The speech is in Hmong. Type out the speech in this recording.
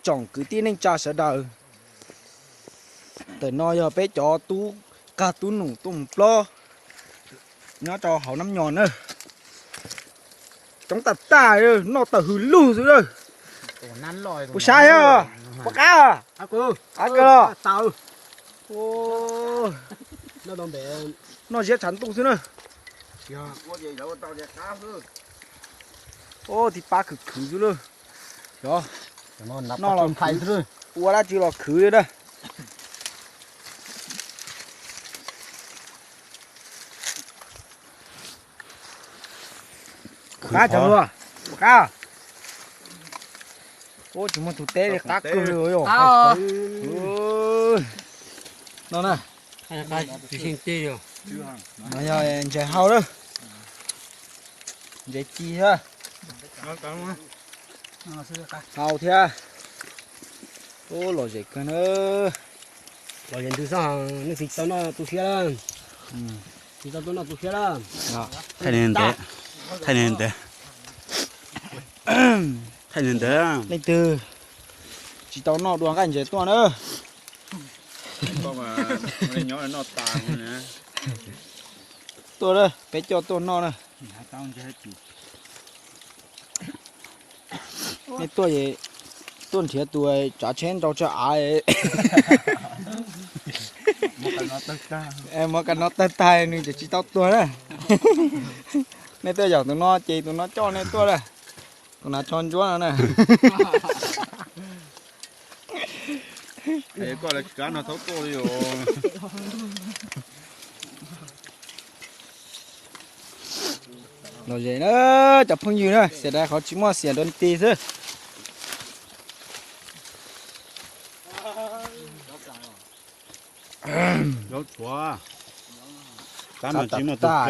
tsoom kwv tij neej tsa sawv daws. Ntawm no yog peb cov tub qag tub num tuaj mus plob nyob rau hauv Nab Nyos na. Coob tag tag, noj tawm hws lug xwb na. Puas saib os? Puas qab? Qab kawg los? Noj ziab tshav ntuj xwb na. Ub, tib pab khwv khwv xwb lauj. Xyov noj los khwv, ua dab tsi los khwv li na. Qab tsaug lua, qab. Ub, tsis muaj tus teb li, qab kawg li os. No na, no yog ntses hau lawm. Ntses ci thiab. Hau thiab. Ub, lom zem kawg na. Lom zem ntws xwb, nej tsis tau noj tu siab lawm. Tsis tau tuaj noj tu siab lawm. Thaij ntev, thaij ntev, thaij ntev. Leej twg tsis tau noj dua nqaij ntses tuaj na. Tuaj na, peb coj tuaj noj na. Nej tuaj, tuaj nrhiav tus tsav tsheb nrau tsawg av. Muab qab no tawg tag nws tseem tsis tau tuag na. Nej tuaj yaum tus no ces tus no coj nej tuaj na. Tus nav tsho ntsuab no na. Koj tsis kav no thaub tuaj li os. Lom zem na, cov phooj ywg na, xiam dais qhov tsis muaj xiam dua nti xwb. Zaub tshuav, kab no tsis muaj tus tag.